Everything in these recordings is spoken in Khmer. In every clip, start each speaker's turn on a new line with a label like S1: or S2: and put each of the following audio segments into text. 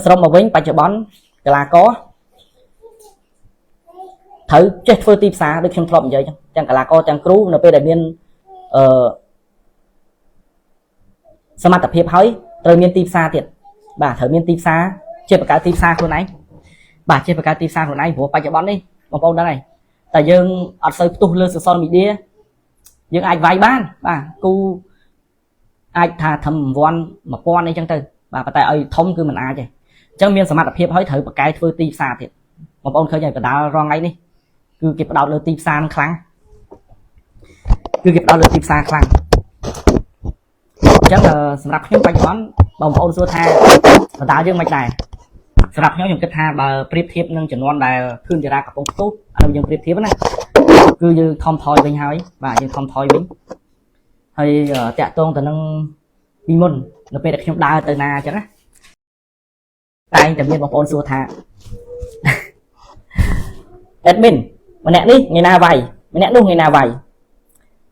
S1: សរុបមកវិញបច្ចុប្បន្នកីឡាករត្រូវចេះធ្វើទីផ្សារដូចខ្ញុំធ្លាប់និយាយចឹងទាំងកីឡាករទាំងគ្រូនៅពេលដែលមានអឺសមត្ថភាពហើយត្រូវមានទីផ្សារទៀតបាទត្រូវមានទីផ្សារចេះបង្កើតទីផ្សារខ្លួនឯងបាទចេះបង្កើតទីផ្សារខ្លួនឯងព្រោះបច្ចុប្បន្ននេះបងប្អូនដឹងហើយតែយើងអត់សូវផ្ទុះលើ social media យើងអាចវាយបានបាទគូអាចថាធ្វើរង្វាន់1000អីចឹងទៅបាទប៉ុន្តែឲ្យធំគឺមិនអាចទេអញ្ចឹងមានសមត្ថភាពហើយត្រូវបកកែធ្វើទីផ្សារទៀតបងប្អូនឃើញហើយបដាលរងថ្ងៃនេះគឺគេផ្ដោតលើទីផ្សារនឹងខ្លាំងគឺគេផ្ដោតលើទីផ្សារខ្លាំងអញ្ចឹងសម្រាប់ខ្ញុំបច្ចុប្បន្នបងប្អូនសួរថាបដាលយើងមិនដែរសម្រាប់ខ្ញុំខ្ញុំគិតថាបើប្រៀបធៀបនឹងចំនួនដែលភឿនចារាកំពុងផ្ទុះអានោះយើងប្រៀបធៀបណាគឺយើងថមថយវិញហើយបាទយើងថមថយវិញហើយតាក់ទងទៅនឹងពីមុននៅពេលដែលខ្ញុំដើរទៅណាអញ្ចឹងណាតែងតែមានបងប្អូនសួរថា admin ម្នាក់នេះថ្ងៃណាវាយម្នាក់នោះថ្ងៃណាវាយ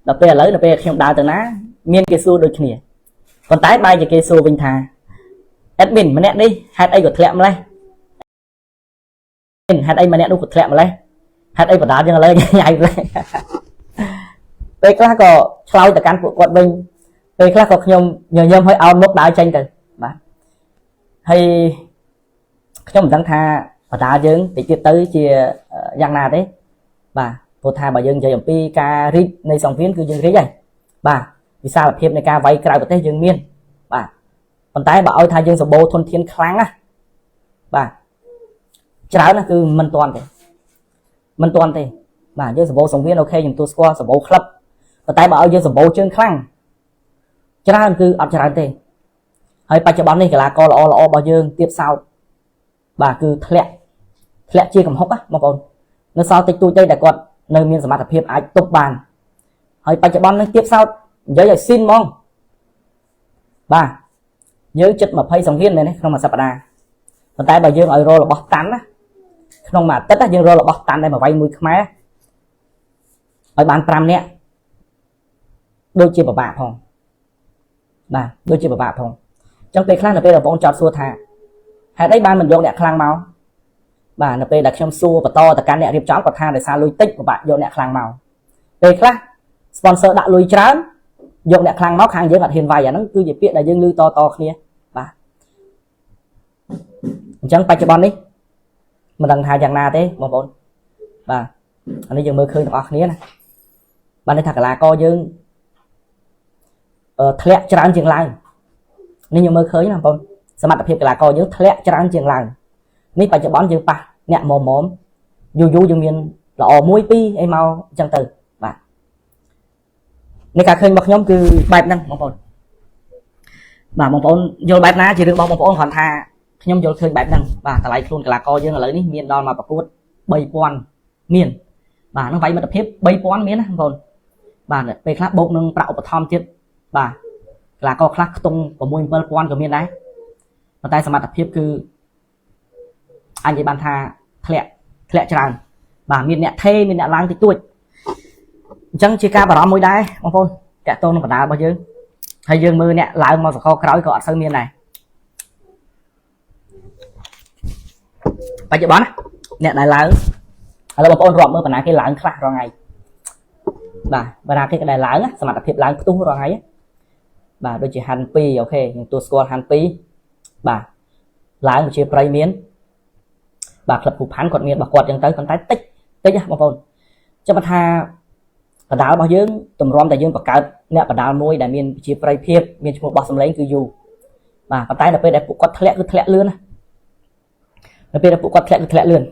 S1: ដល់ពេលឥឡូវនៅពេលខ្ញុំដើរទៅណាមានគេសួរដូចគ្នាប៉ុន្តែបែរជាគេសួរវិញថា admin ម្នាក់នេះហេតុអីក៏ធ្លាក់ម្លេះហេតុអីម្នាក់នោះក៏ធ្លាក់ម្លេះហេតុអីបដាលយើងឥឡូវញ៉ៃម្លេះពេលខ្លះក៏ឆ្លើយទៅកាន់ពួកគាត់វិញពេលខ្លះក៏ខ្ញុំញញឹមឲ្យអោនមុខដើរចេញទៅបាទហើយខ្ញុំមិនដឹងថាបដាលយើងតិចទៀតទៅជាយ៉ាងណាទេបាទព្រោះថាបើយើងនិយាយអំពីការរីកនៃសង្វៀនគឺយើងរីកហើយបាទវិសាលភាពនៃការវាយក្រៅប្រទេសយើងមានបាទប៉ុន្តែបើឲ្យថាយើងសម្បូរធនធានខ្លាំងណាបាទច្រើនណាគឺមិនទាន់ទេមិនទាន់ទេបាទយើងសម្បូរសង្វៀនអូខេខ្ញុំទទួលស្គាល់សម្បូរក្លឹបប៉ុន្តែបើឲ្យយើងសម្បូរជើងខ្លាំងច្រើនគឺអត់ច្រើនទេហើយបច្ចុប្បន្ននេះកីឡាករល្អល្អរបស់យើងទៀតសោតបាទគឺធ្លាក់ជាកំហុកណាបងប្អូននៅសល់តិចតួចទេដែលគាត់នៅមានសមត្ថភាពអាចទប់បានហើយបច្ចុប្បន្ននេះទៀតសោតនិយាយឲ្យស៊ីនហ្មងបាទយើងចិត្ត20សង្វៀនមែនទេក្នុងមួយសប្តាហ៍ប៉ុន្តែបើយើងឲ្យររបស់តាន់ណាក្នុងមួយអាទិត្យយើងររបស់តាន់តែមួយវាយមួយខ្មែរឲ្យបាន5នាក់ដូចជាពិបាកផងបាទដូចជាពិបាកផងអញ្ចឹងពេលខ្លះនៅពេលបងប្អូនចោទសួរថាហេតុអីបានមិនយកអ្នកខ្លាំងមកបាទនៅពេលដែលខ្ញុំសួរបន្តទៅកាន់អ្នករៀបចំគាត់ថាដោយសារលុយតិចពិបាកយកអ្នកខ្លាំងមកពេលខ្លះ sponsor ដាក់លុយច្រើនយកអ្នកខ្លាំងមកខាងយើងអត់ហ៊ានវាយអាហ្នឹងគឺជាពាក្យដែលយើងឮតតគ្នាបាទអញ្ចឹងបច្ចុប្បន្ននេះមិនដឹងថាយ៉ាងណាទេបងប្អូនបាទអានេះយើងមើលឃើញទាំងអស់គ្នាណាបាទនេះថាកីឡាករយើងធ្លាក់ច្រើនជាងឡើងនេះខ្ញុំមើលឃើញណាបងប្អូនសមត្ថភាពកីឡាករយើងធ្លាក់ច្រើនជាងឡើងនេះបច្ចុប្បន្នយើងប៉ះអ្នកមុំមុំយូរយូរយើងមានល្អមួយពីរអីមកអញ្ចឹងទៅបាទនេះការឃើញរបស់ខ្ញុំគឺបែបហ្នឹងបងប្អូនបាទបងប្អូនយល់បែបណាជារឿងរបស់បងប្អូនគ្រាន់ថាខ្ញុំយល់ឃើញបែបហ្នឹងបាទតម្លៃខ្លួនកីឡាករយើងឥឡូវនេះមានដល់មកប្រកួត3000មានបាទនឹងវាយមិត្តភាព3000មានណាបងប្អូនបាទពេលខ្លះបូកនឹងប្រាក់ឧបត្ថម្ភទៀតបាទកីឡាករខ្លះខ្ទង់6 7000ក៏មានដែរប៉ុន្តែសមត្ថភាពគឺអាចនិយាយបានថាធ្លាក់ច្រើនបាទមានអ្នកថេមានអ្នកឡើងតិចតួចអញ្ចឹងជាការបារម្ភមួយដែរបងប្អូនតាក់ទងនឹងបណ្ដារបស់យើងហើយយើងមើលអ្នកឡើងមកសកលក្រោយក៏អត់សូវមានដែរបច្ចុប្បន្នអ្នកដែលឡើងឥឡូវបងប្អូនរាប់មើលបណ្ណាគេឡើងខ្លះរាល់ថ្ងៃបាទបណ្ណាគេក៏ដែលឡើងសមត្ថភាពឡើងផ្ទុះរាល់ថ្ងៃបាទដូចជាហាន់2អូខេខ្ញុំទួស្គាល់ហាន់2បាទឡើងជាប្រៃមានបាទក្លឹបភូផាន់គាត់មានរបស់គាត់ចឹងទៅប៉ុន្តែតិចតិចណាបងប្អូនចាំថាបដាលរបស់យើងទម្រាំតែយើងបង្កើតអ្នកបដាលមួយដែលមានជាប្រៃភាពមានឈ្មោះបោះសម្លេងគឺយូរបាទប៉ុន្តែដល់ពេលដែលពួកគាត់ធ្លាក់គឺធ្លាក់លឿនណាដល់ពេលដែលពួកគាត់ធ្លាក់គឺធ្លាក់លឿន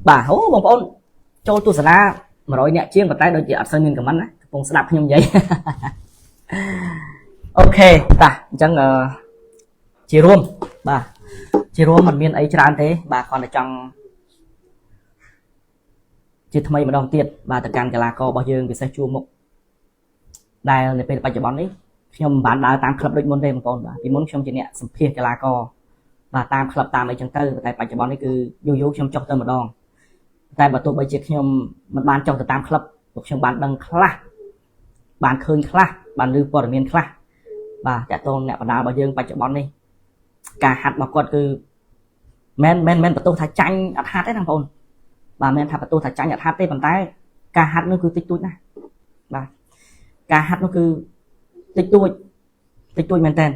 S1: បាទអូបងប្អូនចូលទស្សនា100នាក់ជាងប៉ុន្តែដូចជាអត់សូវមានខមមិនណាកំពុងស្ដាប់ខ្ញុំនិយាយអូខេតាអញ្ចឹងជារួមបាទជារួមមិនមានអីច្រើនទេបាទគ្រាន់តែចង់ជាថ្មីម្ដងទៀតបាទទៅកាន់កីឡាកររបស់យើងពិសេសជួរមុខដែលនៅពេលបច្ចុប្បន្ននេះខ្ញុំមិនបានដើរតាមក្លឹបដូចមុនទេបងប្អូនបាទពីមុនខ្ញុំជាអ្នកសម្ភាសកីឡាករបាទតាមក្លឹបតាមអីចឹងទៅតែបច្ចុប្បន្ននេះគឺយូរយូរខ្ញុំចុះទៅម្ដងតែបើទោះបីជាខ្ញុំមិនបានចុះទៅតាមក្លឹបពួកខ្ញុំបានដឹងខ្លះបានឃើញខ្លះ បានឮព័ត៌មានខ្លះបាទតាក់ទងអ្នកបណ្ដារបស់យើងបច្ចុប្បន្ននេះការហាត់របស់គាត់គឺមិនមែនមិនបន្ទោសថាចាញ់អត់ហាត់ទេណាបងប្អូនបាទមិនថាបន្ទោសថាចាញ់អត់ហាត់ទេប៉ុន្តែការហាត់នោះគឺតិចតួចណាស់បាទការហាត់នោះគឺតិចតួចតិចតួចមែនតើ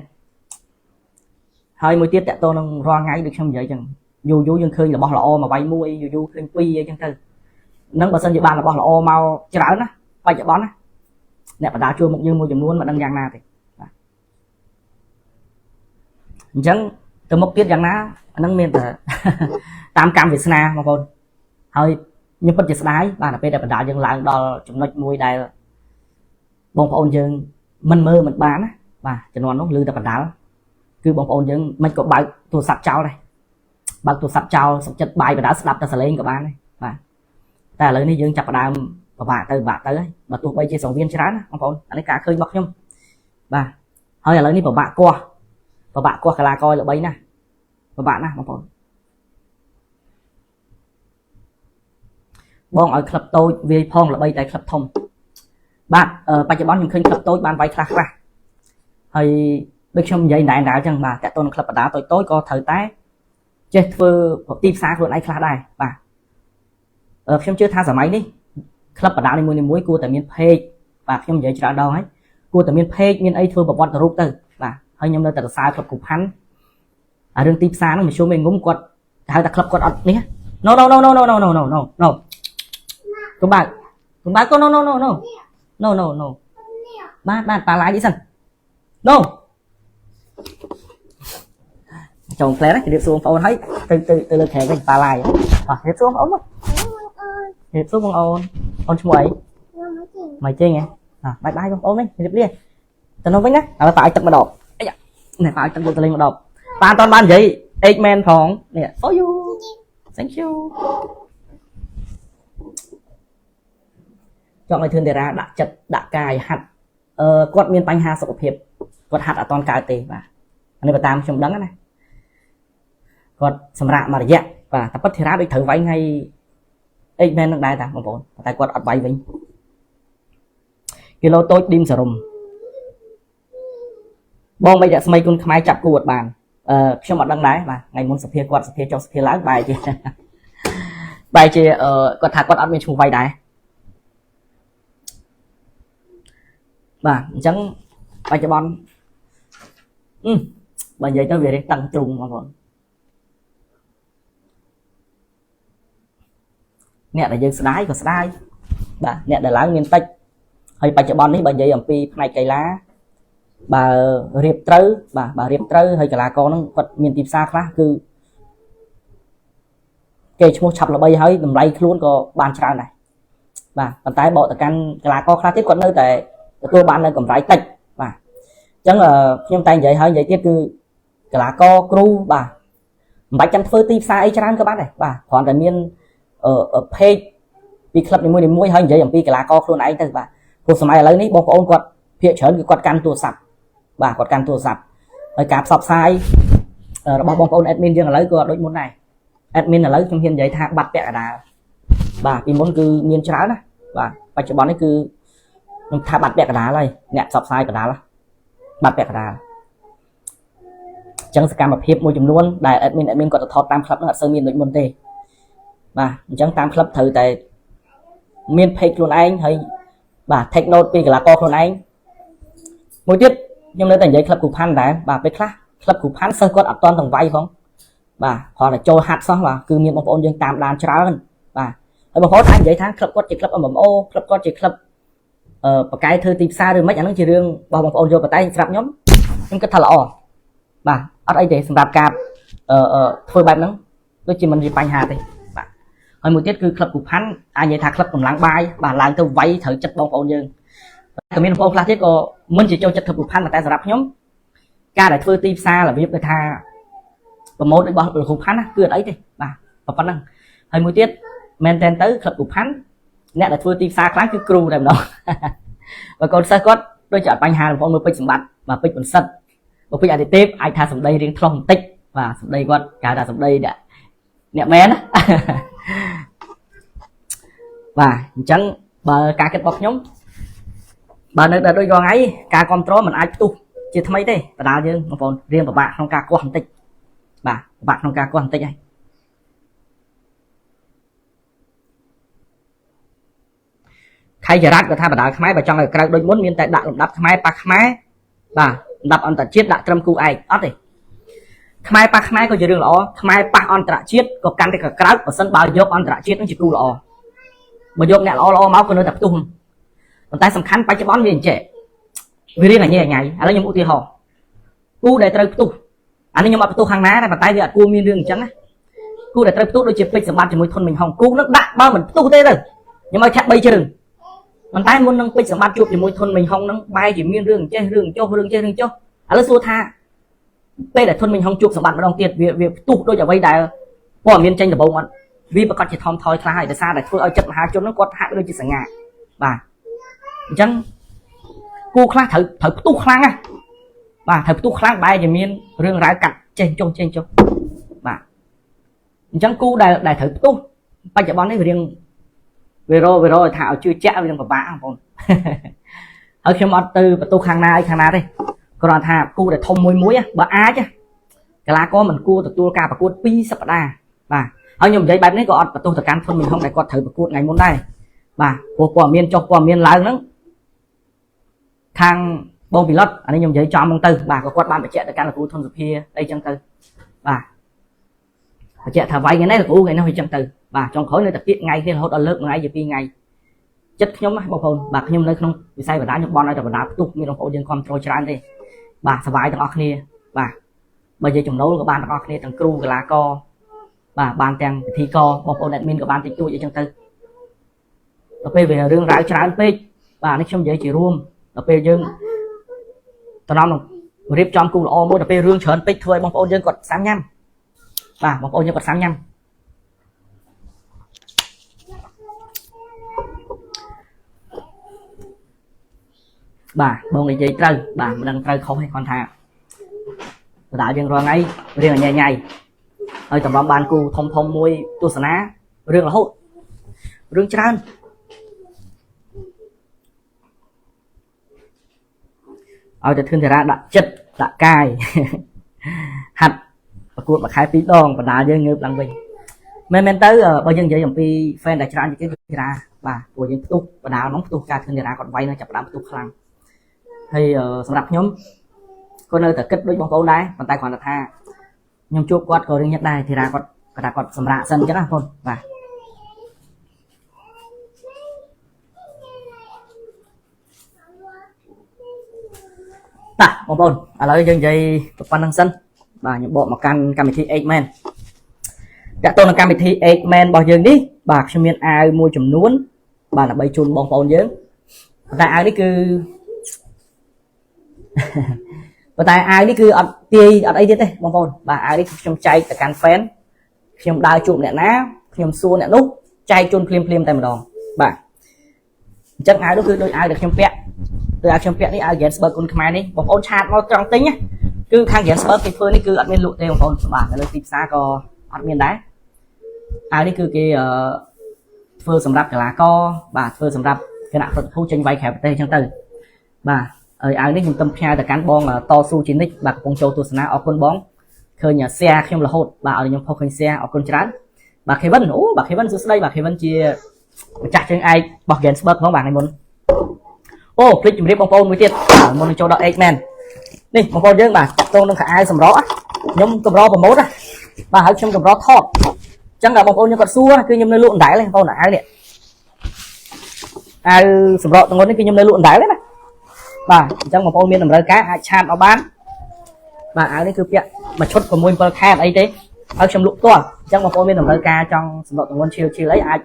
S1: ហើយមួយទៀតតាក់ទងនឹងរាល់ថ្ងៃដូចខ្ញុំនិយាយចឹងយូរយូរយើងឃើញរបស់ល្អមកវាយមួយយូរយូរឃើញពីរអីចឹងទៅនឹងបើសិនជាបានរបស់ល្អមកច្រើនណាបច្ចុប្បន្នណាអ្នកបដាជួលមុខយើងមួយចំនួនមិនដឹងយ៉ាងណាទេបាទអញ្ចឹងទៅមុខទៀតយ៉ាងណាអានឹងមានតែតាមកម្មវាសនាបងប្អូនហើយខ្ញុំពិតជាស្ដាយបាទដល់ពេលដែលបណ្ដាយើងឡើងដល់ចំណុចមួយដែលបងប្អូនយើងមិនមើលមិនបានណាបាទជំនាន់នោះឮតែបណ្ដាលគឺបងប្អូនយើងមិនក៏បើកទូរស័ព្ទចោលដែរបើកទូរស័ព្ទចោលសុខចិត្តបាយបណ្ដាលស្ដាប់តែសលេងក៏បានដែរបាទតែឥឡូវនេះយើងចាប់ផ្ដើមពិបាកទៅពិបាកទៅហើយបើទោះបីជាសង្វៀនច្រើនណាបងប្អូនអានេះការឃើញរបស់ខ្ញុំបាទហើយឥឡូវនេះពិបាកកោះពិបាកកោះកីឡាករល្បីណាស់ពិបាកណាស់បងប្អូនបងឲ្យក្លឹបតូចវាយផងល្បីតែក្លឹបធំបាទបច្ចុប្បន្នខ្ញុំឃើញក្លឹបតូចបានវាយខ្លះខ្លះហើយដូចខ្ញុំនិយាយណែនដែរអញ្ចឹងបាទតើតូនក្លឹបបដាតូចតូចក៏ត្រូវតែចេះធ្វើទីផ្សារខ្លួនឯងខ្លះដែរបាទខ្ញុំជឿថាសម័យនេះក្លឹបបដានីមួយៗគួរតែមាន page បាទខ្ញុំនិយាយច្រើនដងហើយគួរតែមាន page មានអីធ្វើប្រវត្តិរូបទៅបាទហើយខ្ញុំនៅតែសរសើរក្លឹបគូផាន់អារឿងទីផ្សារហ្នឹងមធ្យមឯងុំគាត់ហៅថាក្លឹបគាត់អត់នេះ No no no no no no no no no no កុំបើកកុំបើកកូន no no no no no no no បាទបាទប៉ាឡាយនេះសិន No ចុងផ្លែណាជម្រាបសួរបងប្អូនហើយទៅទៅទៅលើក្រែវិញប៉ាឡាយអោះជម្រាបសួរបងប្អូនមកជម្រាបសួរបងអូនអូនឈ្មោះអីមកជិងហ៎អបាយបាយបងប្អូនវិញជម្រាបលាទៅនោះវិញណាឥឡូវប៉ាឲ្យទឹកម្ដងអាយ៉ានេះប៉ាឲ្យទឹកយកទៅលេងម្ដងប៉ាអត់បាននិយាយ X man ផងនេះ for you thank you ចង់ឲ្យធឿនតារាដាក់ចិត្តដាក់កាយហាត់អឺគាត់មានបញ្ហាសុខភាពគាត់ហាត់អត់តន់កើតទេបាទអានេះបើតាមខ្ញុំដឹងណាគាត់សម្រាប់មួយរយៈបាទតែពិតធីរ៉ាដូចត្រូវវាយថ្ងៃ X man នឹងដែរតាបងប្អូនតែគាត់អត់វាយវិញគីឡូតូចឌីមសារ៉ុំបងមិនរស្មីគុណខ្មែរចាប់គួតបានអឺខ្ញុំអត់ដឹងដែរបាទថ្ងៃមុនសភាគាត់សភាចុះសភាឡើងបែរជាបែរជាគាត់ថាគាត់អត់មានឈ្មោះវាយដែរបាទអញ្ចឹងបច្ចុប្បន្នបើនិយាយទៅវារៀងតឹងទ្រូងបងប្អូនអ្នកដែលយើងស្ដាយក៏ស្ដាយបាទអ្នកដែលឡើងមានតិចហើយបច្ចុប្បន្ននេះបើនិយាយអំពីផ្នែកកីឡាបើរៀបត្រូវបាទបើរៀបត្រូវហើយកីឡាករហ្នឹងគាត់មានទីផ្សារខ្លះគឺគេឈ្មោះឆាប់ល្បីហើយតម្លៃខ្លួនក៏បានច្រើនដែរបាទប៉ុន្តែបកទៅកាន់កីឡាករខ្លះទៀតគាត់នៅតែទទួលបាននៅកម្រៃតិចបាទអញ្ចឹងខ្ញុំតែនិយាយហើយនិយាយទៀតគឺកីឡាករគ្រូបាទមិនបាច់ចាំធ្វើទីផ្សារអីច្រើនក៏បានដែរបាទគ្រាន់តែមាន page ពីក្លឹបនីមួយៗហើយនិយាយអំពីកីឡាករខ្លួនឯងទៅបាទព្រោះសម័យឥឡូវនេះបងប្អូនគាត់ភាគច្រើនគឺគាត់កាន់ទូរស័ព្ទបាទគាត់កាន់ទូរស័ព្ទហើយការផ្សព្វផ្សាយរបស់បងប្អូន admin យើងឥឡូវក៏ដូចមុនដែរ admin ឥឡូវខ្ញុំហ៊ាននិយាយថាបាត់ពាក់កណ្ដាលបាទពីមុនគឺមានច្រើនណាបាទបច្ចុប្បន្ននេះគឺខ្ញុំថាបាត់ពាក់កណ្ដាលហើយអ្នកផ្សព្វផ្សាយកណ្ដាលបាត់ពាក់កណ្ដាលអញ្ចឹងសកម្មភាពមួយចំនួនដែល admin គាត់ទៅថតតាមក្លឹបនោះអត់សូវមានដូចមុនទេបាទអញ្ចឹងតាមក្លឹបត្រូវតែមាន page ខ្លួនឯងហើយបាទ take note ពីកីឡាករខ្លួនឯងមួយទៀតខ្ញុំនៅតែនិយាយក្លឹបគ្រូផាន់ដែរបាទពេលខ្លះក្លឹបគ្រូផាន់សិស្សគាត់អត់តន់ទាំងវាយផងបាទគ្រាន់តែចូលហាត់សោះបាទគឺមានបងប្អូនយើងតាមដានច្រើនបាទហើយបងប្អូនអាចនិយាយថាក្លឹបគាត់ជាក្លឹប MMO ក្លឹបគាត់ជាក្លឹបអឺបកកែធ្វើទីផ្សារឬមិនអាហ្នឹងជារឿងរបស់បងប្អូនយកតែស្រាប់ខ្ញុំខ្ញុំគិតថាល្អបាទអត់អីទេសម្រាប់ការអឺធ្វើបែបហ្នឹងដូចជាមិនជាបញ្ហាទេបាទហើយមួយទៀតគឺក្លឹបគ្រូផាន់អាចនិយាយថាក្លឹបកម្លាំងបាយបាទឡើងទៅវាយត្រូវចិត្តបងប្អូនយើងក៏មានបងប្អូនខ្លះទៀតក៏មិនជាចូលចិត្តក្លឹបគ្រូផាន់តែសម្រាប់ខ្ញុំការដែលធ្វើទីផ្សាររបៀបដូចថាប្រម៉ូទរបស់លោកគ្រូផាន់ណាគឺអត់អីទេបាទប៉ុណ្ណឹងហើយមួយទៀតមែនតែនទៅក្លឹបគ្រូផាន់អ្នកដែលធ្វើទីផ្សារខ្លាំងគឺគ្រូតែម្ដងបើកូនសិស្សគាត់ដូចជាអត់បញ្ហាបងប្អូនមើលពេជ្រសម្បត្តិបាទពេជ្របន្សិតបើពេជ្រអតិទេពអាចថាសម្ដីរៀងថ្លោះបន្តិចបាទសម្ដីគាត់គេហៅថាសម្ដីអ្នកមែនណាបាទអញ្ចឹងបើការគិតរបស់ខ្ញុំ បើនៅតែដូចរាល់ថ្ងៃការគ្រប់គ្រងមិនអាចផ្ទុះជាថ្មីទេបដាលយើងបងប្អូនរៀងពិបាកក្នុងការកោះបន្តិចបាទពិបាកក្នុងការកោះបន្តិចហើយខៃចរ៉ាត់ក៏ថាបដាលខ្មែរបើចង់ឲ្យក្រៅដូចមុនមានតែដាក់លំដាប់ខ្មែរប៉ះខ្មែរបាទលំដាប់អន្តរជាតិដាក់ត្រឹមគូឯកអត់ទេខ្មែរប៉ះខ្មែរក៏ជារឿងល្អខ្មែរប៉ះអន្តរជាតិក៏កាន់តែកក្រើកបើសិនបើយកអន្តរជាតិនឹងជាគូល្អបើយកអ្នកល្អល្អមកក៏នៅតែផ្ទុះប៉ុន្តែសំខាន់បច្ចុប្បន្នវាអញ្ចេះវារៀងអញញ៉ៃឥឡូវខ្ញុំឧទាហរណ៍គូដែលត្រូវផ្ទុះអានេះខ្ញុំអត់ផ្ទុះខាងណាដែរប៉ុន្តែវាអត់គួរមានរឿងអញ្ចឹងណាគូដែលត្រូវផ្ទុះដូចជាពេជ្រសម្បត្តិជាមួយធុនមិញហុងគូនឹងដាក់បើមិនផ្ទុះទេទៅខ្ញុំឲ្យធាក់3ជើងប៉ុន្តែមុននឹងពេជ្រសម្បត្តិជួបជាមួយធុនមិញហុងនឹងបែរជាមានរឿងចេះរឿងចុះរឿងចេះរឿងចុះឥឡូវសួរថាពេលដែលធុនមិញហុងជួបសម្បត្តិម្ដងទៀតវាផ្ទុះដូចអ្វីដែលព័ត៌មានចេញដំបូងអត់វាប្រកាសជាថមថយខ្លះហើយដោយសារតែធ្វើឲ្យចិត្តមហាជននឹងគាត់ហាក់ដូចជាសញ្ញាបាទអញ្ចឹងគូខ្លះត្រូវផ្ទុះខ្លាំងណាបាទត្រូវផ្ទុះខ្លាំងបែរជាមានរឿងរ៉ាវកាត់ចេះចុះចេះចុះបាទអញ្ចឹងគូដែលត្រូវផ្ទុះបច្ចុប្បន្ននេះវារៀងវារឲ្យថាឲ្យជឿជាក់វានឹងពិបាកបងប្អូនហើយខ្ញុំអត់ទៅបន្ទោសខាងណាអីខាងណាទេគ្រាន់ថាគូដែលធំមួយមួយបើអាចកីឡាករមិនគួរទទួលការប្រកួត2សប្តាហ៍បាទហើយខ្ញុំនិយាយបែបនេះក៏អត់បន្ទោសទៅកាន់ធុនមីហុងដែលគាត់ត្រូវប្រកួតថ្ងៃមុនដែរបាទព្រោះព័ត៌មានចុះព័ត៌មានឡើងហ្នឹងខាងបងពីឡុតអានេះខ្ញុំនិយាយចំហ្មងទៅបាទក៏គាត់បានបញ្ជាក់ទៅកាន់លោកគ្រូធុនសុភាអីចឹងទៅបាទបញ្ជាក់ថាវាយថ្ងៃនេះលោកគ្រូថ្ងៃនោះអីចឹងទៅបាទចុងក្រោយនៅតែគៀកថ្ងៃគ្នារហូតដល់លើកមួយថ្ងៃជា2ថ្ងៃចិត្តខ្ញុំណាបងប្អូនបាទខ្ញុំនៅក្នុងវិស័យបណ្ដាខ្ញុំបន់ឲ្យតែបណ្ដាផ្ទុះមានបងប្អូនយើងគ្រប់គ្រងច្រើនទេបាទសប្បាយទាំងអស់គ្នាបាទបើនិយាយចំណូលក៏បានទាំងអស់គ្នាទាំងគ្រូកីឡាករបាទបានទាំងពិធីករបងប្អូន admin ក៏បានតិចតួចអីចឹងទៅដល់ពេលវារឿងរ៉ាវច្រើនពេកបាទនេះខ្ញុំនិយាយជារួមដល់ពេលយើងតំណនឹងរៀបចំគូល្អមួយដល់ពេលរឿងច្រើនពេកធ្វើឲ្យបងប្អូនយើងគាត់សាំញ៉ាំបាទបងប្អូនយើងគាត់សាំញ៉ាំបាទបងនិយាយត្រូវបាទមិនដឹងត្រូវខុសទេគាត់ថាបដាយើងរាល់ថ្ងៃរឿងអញញ៉ៃហើយតម្រាំបានគូធំធំមួយទស្សនារឿងរហូតរឿងច្រើនឲ្យតែធឿនធារាដាក់ចិត្តដាក់កាយហាត់ប្រកួតមួយខែ2ដងបដាយើងងើបឡើងវិញមែនទៅបើយើងនិយាយអំពី fan ដែលច្រើនជាងគេធារាបាទព្រោះយើងផ្ទុះបដាហ្មងផ្ទុះការធឿនធារាគាត់វាយនៅចាប់ផ្ដើមផ្ទុះខ្លាំងហើយសម្រាប់ខ្ញុំក៏នៅតែគិតដូចបងប្អូនដែរប៉ុន្តែគ្រាន់តែថាខ្ញុំជួបគាត់ក៏រៀងញឹកដែរធីរាគាត់គាត់ថាគាត់សម្រាកសិនអញ្ចឹងណាបងប្អូនបាទតាបងប្អូនឥឡូវយើងនិយាយប៉ុណ្្នឹងសិនបាទខ្ញុំបកមកកាន់កម្មវិធី 8 Man តាក់ទងនឹងកម្មវិធី 8 Man របស់យើងនេះបាទខ្ញុំមានអាវមួយចំនួនបាទដើម្បីជូនបងប្អូនយើងប៉ុន្តែអាវនេះគឺប៉ុន្តែអាវនេះគឺអត់ទាយអត់អីទៀតទេបងប្អូនបាទអាវនេះគឺខ្ញុំចែកទៅកាន់ fan ខ្ញុំដើរជួបអ្នកណាខ្ញុំសួរអ្នកនោះចែកជូនភ្លាមភ្លាមតែម្ដងបាទអញ្ចឹងអាវនោះគឺដូចអាវដែលខ្ញុំពាក់ដូចអាវខ្ញុំពាក់នេះអាវ Gainsbourg គុណខ្មែរនេះបងប្អូនឆាតមកត្រង់ទិញណាគឺខាង Gainsbourg គេធ្វើនេះគឺអត់មានលក់ទេបងប្អូនបាទនៅលើទីផ្សារក៏អត់មានដែរអាវនេះគឺគេធ្វើសម្រាប់កីឡាករបាទធ្វើសម្រាប់គណៈប្រតិភូចេញវាយក្រៅប្រទេសអញ្ចឹងទៅបាទហើយអាវនេះខ្ញុំទំផ្ញើទៅកាន់បងតស៊ូជានិច្ចបាទកំពុងចូលទស្សនាអរគុណបងឃើញ share ខ្ញុំរហូតបាទឲ្យខ្ញុំផុសឃើញ share អរគុណច្រើនបាទ Kevin អូបាទ Kevin សួស្តីបាទ Kevin ជាម្ចាស់ជើងឯករបស់ Gainsbourg ផងបាទថ្ងៃមុនអូភ្លេចជម្រាបបងប្អូនមួយទៀតមុននឹងចូលដល់ 8 Man នេះបងប្អូនយើងបាទតាក់ទងនឹងខោអាវសម្រក់ខ្ញុំកម្រប្រម៉ូទណាបាទហើយខ្ញុំកម្រថតអញ្ចឹងដល់បងប្អូនយើងគាត់សួរគឺខ្ញុំនៅលក់អណ្ដែលទេបងប្អូនអាវនេះអាវសម្រក់ទាំងនេះគឺខ្ញុំនៅលក់អណ្ដែលទេណាបាទអញ្ចឹងបងប្អូនមានតម្រូវការអាចឆាតមកបានបាទអាវនេះគឺពាក់មួយឈុត6 7ខែអីទេហើយខ្ញុំលក់ផ្ទាល់អញ្ចឹងបងប្អូនមានតម្រូវការចង់សម្រក់ទម្ងន់ឈៀលឈៀលអីអាច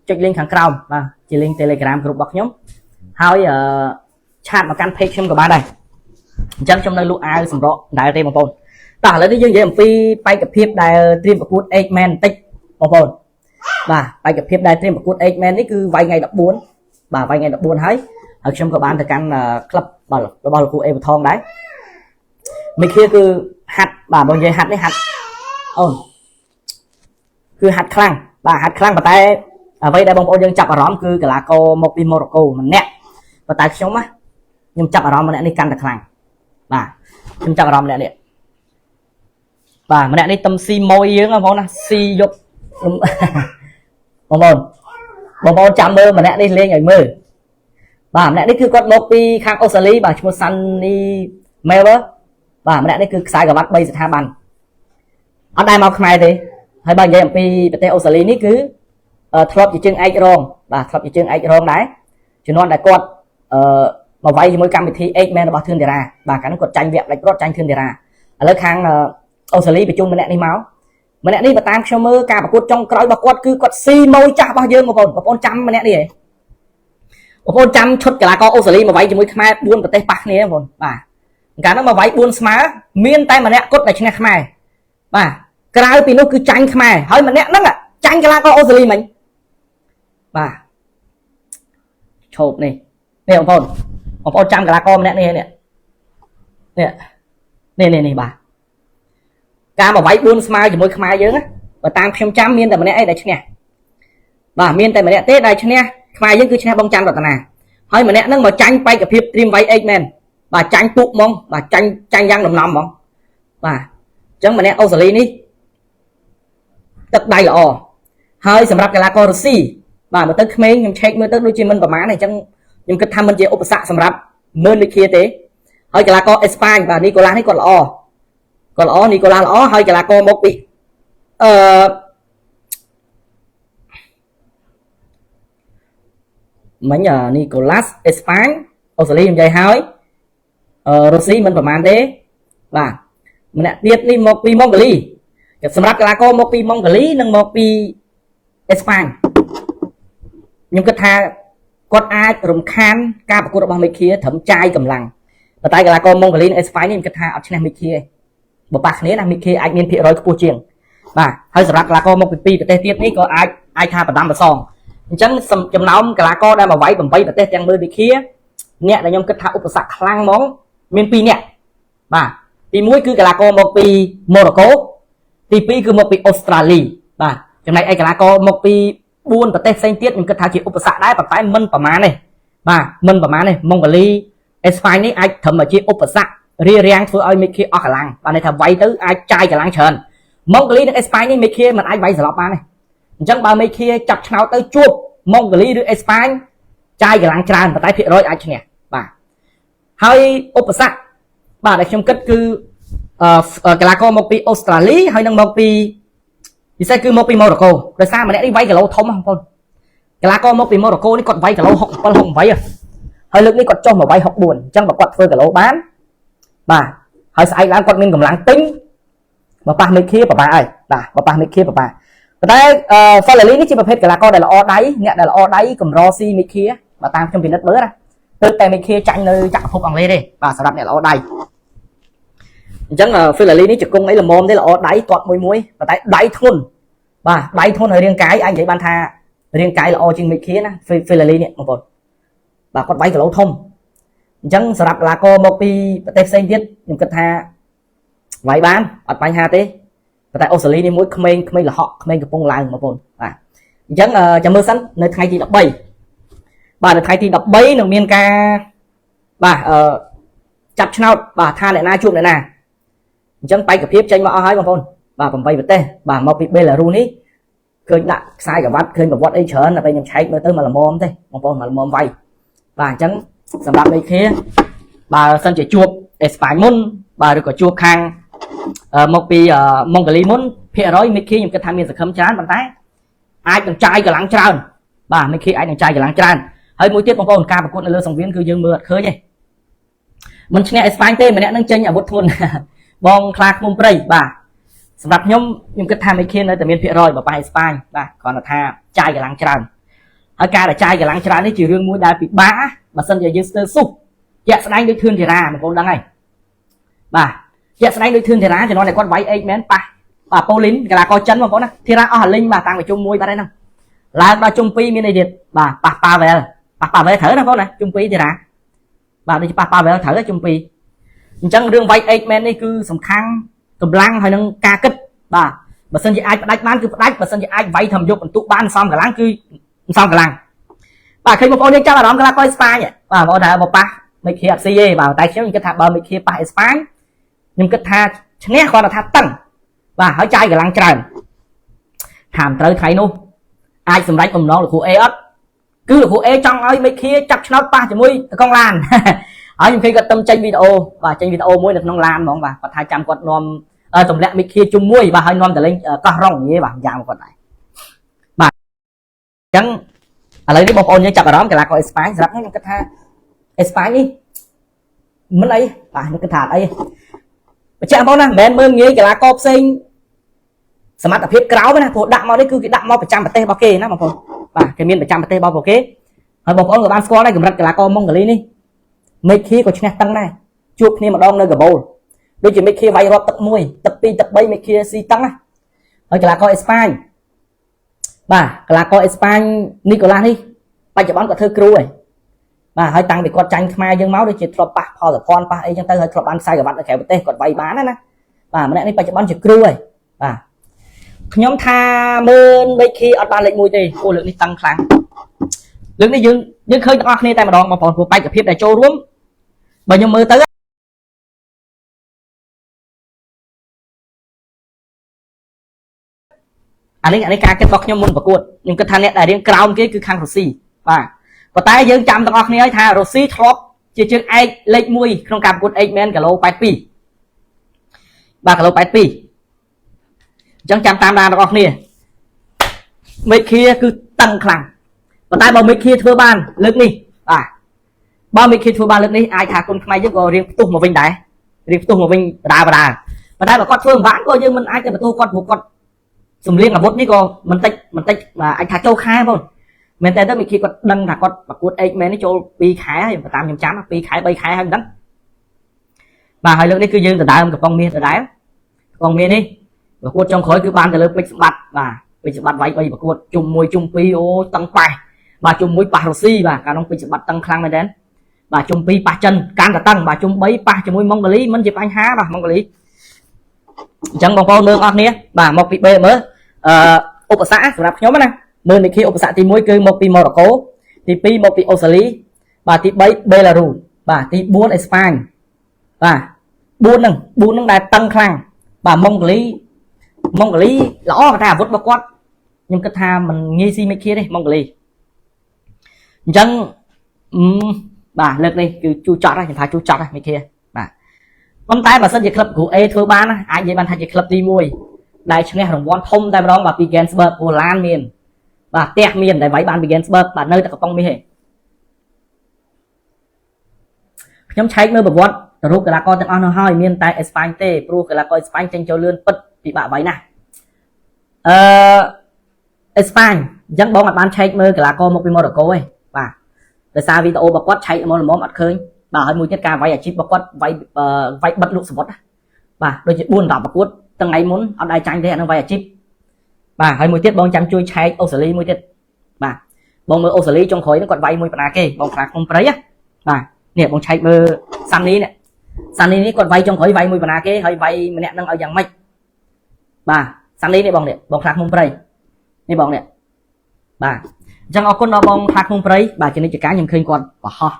S1: ចុច link ខាងក្រោមបាទជា link Telegram ក្រុមរបស់ខ្ញុំហើយអឺឆាតមកកាន់ page ខ្ញុំក៏បានដែរអញ្ចឹងខ្ញុំនៅលក់អាវសម្រក់ដែរទេបងប្អូនតោះឥឡូវនេះយើងនិយាយអំពីបេក្ខភាពដែលត្រៀមប្រកួត 8 Man បន្តិចបងប្អូនបាទបេក្ខភាពដែលត្រៀមប្រកួត 8 Man នេះគឺវាយថ្ងៃ14បាទវាយថ្ងៃ14ហើយហើយខ្ញុំក៏បានទៅកាន់ក្លឹបបាទរបស់លោកគ្រូអេវថងដែរមីខៀគឺហាត់បាទបើនិយាយហាត់នេះហាត់អូនគឺហាត់ខ្លាំងបាទហាត់ខ្លាំងប៉ុន្តែអ្វីដែលបងប្អូនយើងចាប់អារម្មណ៍គឺកីឡាករមកពីម៉ូរ៉ូកូម្នាក់ប៉ុន្តែខ្ញុំណា ខ្ញុំចាប់អារម្មណ៍ម្នាក់នេះកាន់តែខ្លាំងបាទខ្ញុំចាប់អារម្មណ៍ម្នាក់នេះបាទម្នាក់នេះតំស៊ីម៉ួយយើងបងប្អូនណាស៊ីយកបងប្អូនបងប្អូនចាំមើលម្នាក់នេះលេងឲ្យមើលបាទម្នាក់នេះគឺគាត់មកពីខាងអូស្ត្រាលីបាទឈ្មោះ Sunny Mever បាទម្នាក់នេះគឺខ្សែក្រវ៉ាត់3ស្ថាប័នអត់ដែរមកខ្មែរទេហើយបើនិយាយអំពីប្រទេសអូស្ត្រាលីនេះគឺធ្លាប់ជាជើងឯករងបាទធ្លាប់ជាជើងឯករងដែរជំនាន់ដែលគាត់អឺមកវាយជាមួយកម្មវិធី 8 Man របស់ធឿនតារាបាទកាលនោះគាត់ចាញ់វគ្គផ្ដាច់ព្រាត់ចាញ់ធឿនតារាឥឡូវខាងអូស្ត្រាលីបញ្ជូនម្នាក់នេះមកម្នាក់នេះបើតាមខ្ញុំមើលការប្រកួតចុងក្រោយរបស់គាត់គឺគាត់ស៊ីម៉ួយចាស់របស់យើងបងប្អូនបងប្អូនចាំម្នាក់នេះហ៎បងប្អូនចាំឈុតកីឡាករអូស្ត្រាលីមកវាយជាមួយខ្មែរ4ប្រទេសប៉ះគ្នាបងប្អូនបាទកាលនោះមកវាយ4ស្មើមានតែម្នាក់គត់ដែលឈ្នះខ្មែរបាទក្រៅពីនោះគឺចាញ់ខ្មែរហើយម្នាក់ហ្នឹងចាញ់កីឡាករអូស្ត្រាលីមិញបាទឈប់នេះនេះបងប្អូនបងប្អូនចាំកីឡាករម្នាក់នេះនេះនេះនេះនេះនេះបាទការមកវាយ4ស្មើជាមួយខ្មែរយើងណាបើតាមខ្ញុំចាំមានតែម្នាក់ឯងដែលឈ្នះបាទមានតែម្នាក់ទេដែលឈ្នះខ្មែរយើងគឺឈ្នះបងច័ន្ទរតនាហើយម្នាក់ហ្នឹងមកចាញ់បេក្ខភាពត្រៀមវាយ8មែនបាទចាញ់ពុកហ្មងបាទចាញ់ចាញ់យ៉ាងដំណំហ្មងបាទអញ្ចឹងម្នាក់អូស្ត្រាលីនេះទឹកដៃល្អហើយសម្រាប់កីឡាកររុស្ស៊ីបាទមើលទៅក្មេងខ្ញុំឆែកមើលទៅដូចជាមិនប្រមាណទេអញ្ចឹងខ្ញុំគិតថាមិនជាឧបសគ្គសម្រាប់មើលលិខាទេហើយកីឡាករអេស្ប៉ាញបាទនីកូឡាសនេះគាត់ល្អគាត់ល្អនីកូឡាសល្អហើយកីឡាករមកពីអឺមិញនីកូឡាសអេស្ប៉ាញអូស្ត្រាលីខ្ញុំនិយាយហើយអឺរុស្ស៊ីមិនប្រមាណទេបាទម្នាក់ទៀតនេះមកពីម៉ុងហ្គូលីសម្រាប់កីឡាករមកពីម៉ុងហ្គូលីនិងមកពីអេស្ប៉ាញខ្ញុំគិតថាគាត់អាចរំខានការប្រកួតរបស់មេឃាត្រឹមចាយកម្លាំងប៉ុន្តែកីឡាករម៉ុងហ្គូលីនិងអេស្ប៉ាញនេះខ្ញុំគិតថាអត់ឈ្នះមេឃាទេបើប៉ះគ្នាណាមេឃាអាចមានភាគរយខ្ពស់ជាងបាទហើយសម្រាប់កីឡាករមកពីពីរប្រទេសទៀតនេះក៏អាចអាចថាបដាំប្រសងអញ្ចឹងចំណោមកីឡាករដែលមកវាយ8ប្រទេសទាំងមើលមេឃាអ្នកដែលខ្ញុំគិតថាឧបសគ្គខ្លាំងហ្មងមាន2នាក់បាទទី1គឺកីឡាករមកពីម៉ូរ៉ូកូទី2គឺមកពីអូស្ត្រាលីបាទចំណែកឯកីឡាករមកពី4ប្រទេសផ្សេងទៀតខ្ញុំគិតថាជាឧបសគ្គដែរប៉ុន្តែមិនប្រមាណទេបាទមិនប្រមាណទេម៉ុងហ្គូលីអេស្ប៉ាញនេះអាចត្រឹមតែជាឧបសគ្គរារាំងធ្វើឲ្យមេឃាអស់កម្លាំងបាទន័យថាវាយទៅអាចចាយកម្លាំងច្រើនម៉ុងហ្គូលីនិងអេស្ប៉ាញនេះមេឃាមិនអាចវាយសន្លប់បានទេអញ្ចឹងបើមេឃាចាប់ឆ្នោតទៅជួបម៉ុងហ្គូលីឬអេស្ប៉ាញចាយកម្លាំងច្រើនប៉ុន្តែភាគរយអាចឈ្នះបាទហើយឧបសគ្គបាទដែលខ្ញុំគិតគឺអឺកីឡាករមកពីអូស្ត្រាលីហើយនិងមកពីពិសេសគឺមកពីម៉ូរ៉ូកូដោយសារម្នាក់នេះវាយគីឡូធំបងប្អូនកីឡាករមកពីម៉ូរ៉ូកូនេះគាត់វាយគីឡូ67 68ហើយលើកនេះគាត់ចុះមកវាយ64អញ្ចឹងបើគាត់ធ្វើគីឡូបានបាទហើយស្អែកឡើងគាត់មានកម្លាំងពេញបើប៉ះមេឃាពិបាកហើយបាទបើប៉ះមេឃាពិបាកប៉ុន្តែអឺហ្វាឡាលីនេះជាប្រភេទកីឡាករដែលល្អដៃអ្នកដែលល្អដៃកម្រស៊ីមេឃាបើតាមខ្ញុំពិនិត្យមើលណាទើបតែមេឃាចាញ់នៅចក្រភពអង់គ្លេសទេបាទសម្រាប់អ្នកល្អដៃអញ្ចឹងហ្វីឡាលីនេះជង្គង់អីល្មមទេល្អដៃទាត់មួយមួយប៉ុន្តែដៃធ្ងន់បាទដៃធ្ងន់ហើយរាងកាយអាចនិយាយបានថារាងកាយល្អជាងមេឃាណាហ្វីឡាលីនេះបងប្អូនបាទគាត់វាយគីឡូធំអញ្ចឹងសម្រាប់កីឡាករមកពីប្រទេសផ្សេងទៀតខ្ញុំគិតថាវាយបានអត់បញ្ហាទេប៉ុន្តែអូស្ត្រាលីនេះមួយក្មេងក្មេងលហកក្មេងកំពុងឡើងបងប្អូនបាទអញ្ចឹងចាំមើលសិននៅថ្ងៃទី13បាទនៅថ្ងៃទី13នឹងមានការបាទអឺចាប់ឆ្នោតបាទថាអ្នកណាជួបអ្នកណាអញ្ចឹងបេក្ខភាពចេញមកអស់ហើយបងប្អូនបាទ8ប្រទេសបាទមកពីបេឡារុសនេះឃើញដាក់ខ្សែក្រវ៉ាត់ឃើញប្រវត្តិអីច្រើនតែពេលខ្ញុំឆែកមើលទៅមកល្មមទេបងប្អូនមកល្មមវាយបាទអញ្ចឹងសម្រាប់មេឃាបើសិនជាជួបអេស្ប៉ាញមុនបាទឬក៏ជួបខាងមកពីម៉ុងហ្គូលីមុនភាគរយមេឃាខ្ញុំគិតថាមានសង្ឃឹមច្រើនប៉ុន្តែអាចនឹងចាយកម្លាំងច្រើនបាទមេឃាអាចនឹងចាយកម្លាំងច្រើនហើយមួយទៀតបងប្អូនការប្រកួតនៅលើសង្វៀនគឺយើងមើលអត់ឃើញទេមិនឈ្នះអេស្ប៉ាញទេម្នាក់នឹងចេញអាវុធធ្ងន់បងខ្លាឃ្មុំព្រៃបាទសម្រាប់ខ្ញុំខ្ញុំគិតថាមេឃានៅតែមានភាគរយបើប៉ះអេស្ប៉ាញបាទគ្រាន់តែថាចាយកម្លាំងច្រើនហើយការដែលចាយកម្លាំងច្រើននេះជារឿងមួយដែលពិបាកបើសិនជាយើងស្ទើរសុះជាក់ស្ដែងដូចធឿនធីរ៉ាបងប្អូនដឹងហើយបាទជាក់ស្ដែងដូចធឿនធីរ៉ាជំនាន់ដែលគាត់វាយអេកមែនប៉ះបាទប៉ូលីនកីឡាករចិនបងប្អូនណាធីរ៉ាអស់អាលីងបាទតាំងពីជុំ1បាត់ហើយហ្នឹងឡើងដល់ជុំ2មានអីទៀតបាទប៉ះប៉ាវែលប៉ះប៉ាវែលត្រូវណាបងប្អូនណាជុំ2ធីរ៉ាបាទដូចប៉ះប៉ាវែលត្រូវជុំ2អញ្ចឹងរឿងវាយអេកមែននេះគឺសំខាន់កម្លាំងហើយនឹងការគិតបាទបើសិនជាអាចផ្ដាច់បានគឺផ្ដាច់បើសិនជាអាចវាយធ្វើយកបន្ទុកបានសំកម្លាំងគឺសំកម្លាំងបាទឃើញបងប្អូនយើងចាប់អារម្មណ៍កីឡាករស្ប៉ាញបាទបងប្អូនថាមកប៉ះ មេឃាអត់ស៊ីទេបាទតែខ្ញុំគិតថាបើមេឃាប៉ះអេស្ប៉ាញខ្ញុំគិតថាឈ្នះគ្រាន់តែថាតឹងបាទហើយចាយកម្លាំងច្រើនថាមិនត្រូវថ្ងៃនោះអាចសម្រេចបំណងលោកគ្រូអេអត់គឺលោកគ្រូអេចង់ឲ្យមេឃាចាប់ឆ្នោតប៉ះជាមួយតកងឡានហើយខ្ញុំឃើញគាត់តំចេញវីដេអូបាទចេញវីដេអូមួយនៅក្នុងឡានហ្មងបាទគាត់ថាចាំគាត់នាំទម្លាក់មេឃាជុំមួយបាទហើយនាំទៅលេងកោះរងនិយាយបាទយ៉ាងគាត់ដែរបាទអញ្ចឹងឥឡូវនេះបងប្អូនយើងចាប់អារម្មណ៍កីឡាករអេស្ប៉ាញសម្រាប់ខ្ញុំខ្ញុំគិតថាអេស្ប៉ាញនេះមិនអីបាទខ្ញុំគិតថាអត់អីបញ្ជាក់បងណាមិនមែនមើលងាយកីឡាករផ្សេងសមត្ថភាពក្រោមណាព្រោះដាក់មកនេះគឺគេដាក់មកប្រចាំប្រទេសរបស់គេណាបងប្អូនបាទគេមានប្រចាំប្រទេសរបស់ពួកគេហើយបងប្អូនក៏បានស្គាល់ដែរកម្រិតកីឡាករម៉ុងហ្គលីនេះមេឃីក៏ឈ្នះតឹងដែរជួបគ្នាម្ដងនៅកាបូលដូចជាមេឃីវាយរាប់ទឹក1ទឹក2ទឹក3មេឃីស៊ីតឹងណាហើយកីឡាករអេស្ប៉ាញបាទកីឡាករអេស្ប៉ាញនីកូឡាសនេះបច្ចុប្បន្នគាត់ធ្វើគ្រូហើយបាទហើយតាំងពីគាត់ចាញ់ខ្មែរយើងមកដូចជាធ្លាប់ប៉ះផលសភ័នប៉ះអីចឹងទៅហើយធ្លាប់បានខ្សែក្រវ៉ាត់នៅក្រៅប្រទេសគាត់វាយបានណាបាទម្នាក់នេះបច្ចុប្បន្នជាគ្រូហើយបាទខ្ញុំថាមើលមេឃីអត់បានលេខ1ទេអូលើកនេះតឹងខ្លាំងលើកនេះយើងយើងឃើញទាំងអស់គ្នាតែម្ដងបងប្អូនព្រោះបេក្ខភាពដែលចូលរួមបើខ្ញុំមើលទៅអានេះការគិតរបស់ខ្ញុំមុនប្រកួតខ្ញុំគិតថាអ្នកដែលរៀងក្រោមគេគឺខាងរុស្ស៊ីបាទប៉ុន្តែយើងចាំទាំងអស់គ្នាហើយថារុស្ស៊ីធ្លាប់ជាជើងឯកលេខ1ក្នុងការប្រកួត 8 man គីឡូ82បាទគីឡូ82អញ្ចឹងចាំតាមដានទាំងអស់គ្នាមេឃាគឺតឹងខ្លាំងប៉ុន្តែបើមេឃាធ្វើបានលើកនេះបាទបើមេឃាធ្វើបានលើកនេះអាចថាគុណខ្មែរយើងក៏រៀងផ្ទុះមកវិញដែររៀងផ្ទុះមកវិញបដាបដាប៉ុន្តែបើគាត់ធ្វើមិនបានក៏យើងមិនអាចទៅបន្ទោសគាត់ព្រោះគាត់សំលៀងអាវុធនេះក៏មិនតិចមិនតិចអាចថាចូលខែបងមែនតើទៅមេឃាគាត់ដឹងថាគាត់ប្រកួត 8 man នេះចូល2ខែហើយតាមខ្ញុំចាំ2ខែ3ខែហើយមិនដឹងបាទហើយលើកនេះគឺយើងដដើមកំប៉ុងមាសដដែលកំប៉ុងមាសនេះប្រកួតចុងក្រោយគឺបានទៅលើពេជ្រសម្បត្តិបាទពេជ្រសម្បត្តិវាយ3ប្រកួតជុំ1ជុំ2អូតឹងប៉ះបាទជុំ1ប៉ះរុស្ស៊ីបាទកាលនោះពេជ្រសម្បត្តិតឹងខ្លាំងមែនតើបាទជុំ2ប៉ះចិនកាន់តែតឹងបាទជុំ3ប៉ះជាមួយម៉ុងហ្គូលីមិនជាបញ្ហាបាទម៉ុងហ្គូលីអញ្ចឹងបងប្អូនមើលអស់គ្នាបាទមកពី B មើលអឺឧបសគ្គសម្រាប់ខ្ញុំណាមើលនេះគឺឧបសគ្គទី1គឺមកពីម៉ូរ៉ូកូទី2មកពីអូស្ត្រាលីបាទទី3បេឡារូបាទទី4អេស្ប៉ាញបាទ4ហ្នឹង4ហ្នឹងដែលតឹងខ្លាំងបាទម៉ុងហ្គូលីម៉ុងហ្គូលីល្អតែអាវុធរបស់គាត់ខ្ញុំគិតថាมันងាយស៊ីមេឃាទេម៉ុងហ្គូលីអញ្ចឹងបាទលើកនេះគឺជូរចត់ហើយខ្ញុំថាជូរចត់ហើយមេឃាបាទប៉ុន្តែបើសិនជាក្លឹបគ្រូ A ធ្វើបានណាអាចនិយាយបានថាជាក្លឹបទី1ដែលឈ្នះរង្វាន់ធំតែម្ដងបាទពី Ganzberg ព្រោះឡានមានបាទផ្ទះមានតែវាយបានពី Ganzberg បាទនៅតែកំប៉ុងមាសទេខ្ញុំឆែកមើលប្រវត្តិទៅរូបកីឡាករទាំងអស់នោះហើយមានតែអេស្ប៉ាញទេព្រោះកីឡាករអេស្ប៉ាញចេញចូលលឿនពិតពិបាកវាយណាស់អឺអេស្ប៉ាញអញ្ចឹងបងអត់បានឆែកមើលកីឡាករមកពីម៉ូរ៉ូកូទេបាទដោយសារវីដេអូរបស់គាត់ឆែកមកល្មមអត់ឃើញបាទហើយមួយទៀតការវាយអាជីពរបស់គាត់វាយវាយបិទលក់សមុទ្របាទដូចជា4 10ប្រកួតថ្ងៃមុនអត់ដែរចាញ់ទេអានឹងវាយអាជីពបាទហើយមួយទៀតបងចាំជួយឆែកអូស្ត្រាលីមួយទៀតបាទបងមើលអូស្ត្រាលីចុងក្រោយហ្នឹងគាត់វាយមួយបណ្ណាគេបងខ្លាឃុំព្រៃណាបាទនេះបងឆែកមើលសាន់នីនេះសាន់នីនេះគាត់វាយចុងក្រោយវាយមួយបណ្ណាគេហើយវាយម្នាក់នឹងឲ្យយ៉ាងម៉េចបាទសាន់នីនេះបងនេះបងខ្លាឃុំព្រៃនេះបងនេះបាទអញ្ចឹងអរគុណដល់បងខ្លាឃុំព្រៃបាទជានិច្ចការខ្ញុំឃើញគាត់បរហោះ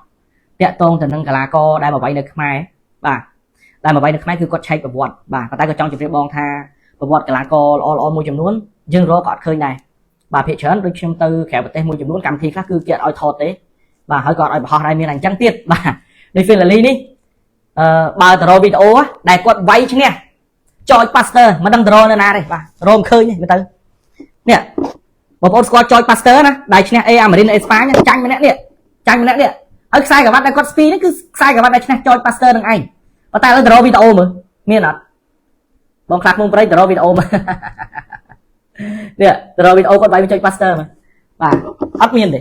S1: តាក់ទងទៅនឹងកីឡាករដែលមកវាយនៅខ្មែរបាទដែលមកវាយនៅខ្មែរគឺគាត់ឆែកប្រវត្តិបាទប៉ុន្តែក៏ចង់ជម្រាបបងថាប្រវត្តិកីឡាករល្អល្អមួយចំនួនយើងរកក៏អត់ឃើញដែរបាទភាគច្រើនដូចខ្ញុំទៅក្រៅប្រទេសមួយចំនួនកម្មវិធីខ្លះគឺគេអត់ឲ្យថតទេបាទហើយក៏អត់ឲ្យបង្ហោះដែរមានអញ្ចឹងទៀតបាទដូច Finally នេះអឺបើតរវីដេអូដែលគាត់វាយឈ្នះចច Pastor មិនដឹងតរនៅណាទេបាទរមឃើញទេមើលទៅនេះបងប្អូនស្គាល់ចច Pastor ណាដែលឈ្នះអេអាមេរិនអេស្ប៉ាញចាញ់ម្នាក់នេះចាញ់ម្នាក់នេះហើយខ្សែក្រវ៉ាត់ដែលគាត់ស្ពីនេះគឺខ្សែក្រវ៉ាត់ដែលឈ្នះចច Pastor នឹងឯងប៉ុន្តែឥឡូវតរវីដេអូមើលមានអត់បងខ្លះមុំព្រៃតរវីដេអូមើលនេះតរវីដេអូគាត់វាយចុច Pastor មើលបាទអត់មានទេ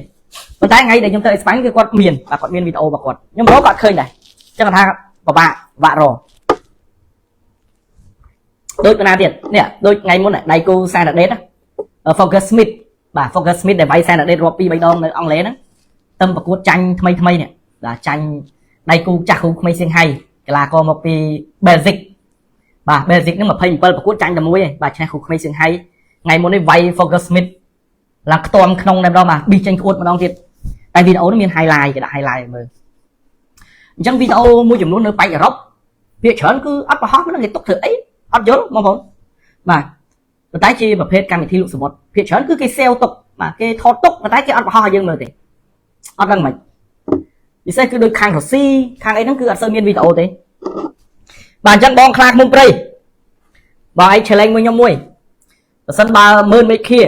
S1: ប៉ុន្តែថ្ងៃដែលខ្ញុំទៅអេស្ប៉ាញគឺគាត់មានបាទគាត់មានវីដេអូរបស់គាត់ខ្ញុំរកគាត់ឃើញដែរអញ្ចឹងគាត់ថាពិបាកពិបាករកដូចបណ្ណាទៀតនេះដូចថ្ងៃមុនដៃគូសែនដេត Focus Smith បាទ Focus Smith ដែលវាយសែនដេតរាប់2 3ដងនៅអង់គ្លេសហ្នឹងទឹមប្រកួតចាញ់ថ្មីថ្មីនេះបាទចាញ់ដៃគូចាស់គ្រូក្មេងសៀងហៃកីឡាករមកពីបែលហ្សិកបាទបែលហ្សិកហ្នឹង27ប្រកួតចាញ់តែមួយឯងបាទឈ្នះគ្រូក្មេងសៀងហៃថ្ងៃមុននេះវាយ Focus Smith ឡើងខ្ទាំក្នុងតែម្ដងបាទប៊ីចេញក្អួតម្ដងទៀតតែវីដេអូនេះមាន highlight គេដាក់ highlight ឲ្យមើល អញ្ចឹងវីដេអូមួយចំនួននៅប៉ែកអឺរ៉ុបភាគច្រើនគឺអត់ប្រហោះហ្នឹងគេទុកធ្វើអីអត់យល់បងប្អូនបាទប៉ុន្តែជាប្រភេទកម្មវិធីលក់សំបុត្រភាគច្រើនគឺគេ save ទុកបាទគេថតទុកប៉ុន្តែគេអត់ប្រហោះឲ្យយើងមើលទេអត់ដឹងមិនពិសេសគឺដូចខាងរុស្ស៊ីខាងអីហ្នឹងគឺអត់សូវមានវីដេអូទេបាទអញ្ចឹងបងខ្លាឃ្មុំព្រៃបងឯង challenge មួយខ្ញុំមួយបើសិនបើមើលមេឃា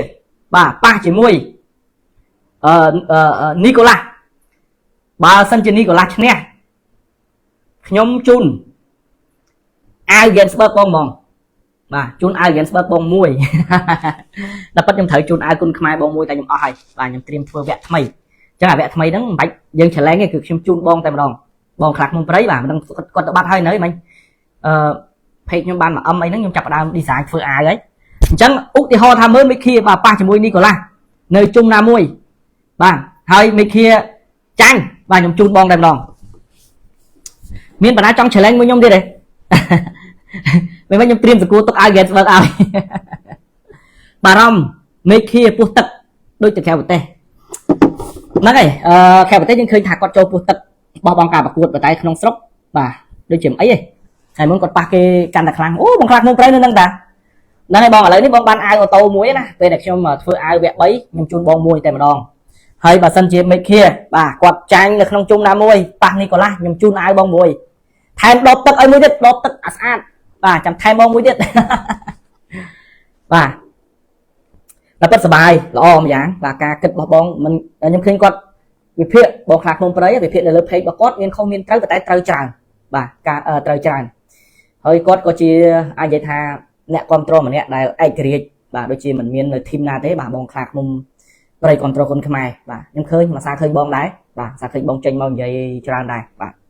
S1: បាទប៉ះជាមួយអឺនីកូឡាស់បើសិនជានីកូឡាស់ឈ្នះខ្ញុំជូនអាវ Gainsbourg បងហ្មងបាទជូនអាវ Gainsbourg បងមួយ តែប៉ិតខ្ញុំត្រូវជូនអាវគុណខ្មែរបងមួយតែខ្ញុំអស់ហើយបាទខ្ញុំត្រៀមធ្វើវគ្គថ្មីអញ្ចឹងអាវគ្គថ្មីហ្នឹងមិនបាច់យើង challenge ទេគឺខ្ញុំជូនបងតែម្ដងបងខ្លះក្នុងព្រៃបាទមិនដឹងគាត់ទៅបាត់ហើយនៅមិញអឺ page ខ្ញុំបានមួយអឹមអីហ្នឹងខ្ញុំចាប់ផ្ដើម design ធ្វើអាវហើយអញ្ចឹងឧទាហរណ៍ថាមើលមេឃាបាទប៉ះជាមួយនីកូឡាស់នៅជុំណាមួយបាទហើយមេឃាចាញ់បាទខ្ញុំជូនបងតែម្ដងមានបណ្ណាចង់ challenge មួយខ្ញុំទៀតទេ មិនខ្ញុំត្រៀមសកួរទុកឲ្យ Gainsbourg ឲ្យបារម្ភមេឃាពោះទឹកដូចទៅក្រៅប្រទេសហ្នឹងហើយអឺក្រៅប្រទេសយើងឃើញថាគាត់ចូលពោះទឹកបោះបង់ការប្រកួតប៉ុន្តែក្នុងស្រុកបាទដូចជាមិនអីទេហើយមុនគាត់ប៉ះគេកាន់តែខ្លាំងអូបងខ្លះក្នុងព្រៃនៅហ្នឹងតាហ្នឹងហើយបងឥឡូវនេះបងបានអាវ auto មួយណាពេលដែលខ្ញុំធ្វើអាវវគ្គ3ខ្ញុំជូនបងមួយតែម្ដងហើយបើសិនជាមេឃាបាទគាត់ចាញ់នៅក្នុងជុំណាមួយប៉ះនីកូឡាស់ខ្ញុំជូនអាវបងមួយថែមដបទឹកឲ្យមួយទៀតដបទឹកអាស្អាតបាទចាំថែមបងមួយទៀត បាទតែពិតសបាយល្អម្យ៉ាងបាទការគិតរបស់បងមិនខ្ញុំឃើញគាត់វិភាគបងខ្លះក្នុងព្រៃវិភាគនៅលើ page របស់គាត់មានខុសមានត្រូវតែត្រូវច្រើនបាទការត្រូវច្រើនហើយគាត់ក៏ជាអាចនិយាយថាអ្នកគ្រប់គ្រងម្នាក់ដែលឯករាជ្យបាទដូចជាមិនមាននៅ team ណាទេបាទបងខ្លាឃ្មុំព្រៃគ្រប់គ្រងគុនខ្មែរបាទខ្ញុំឃើញមួយសាឃើញបងដែរបាទសាឃើញបងចេញមកនិយាយច្រើនដែរបាទ។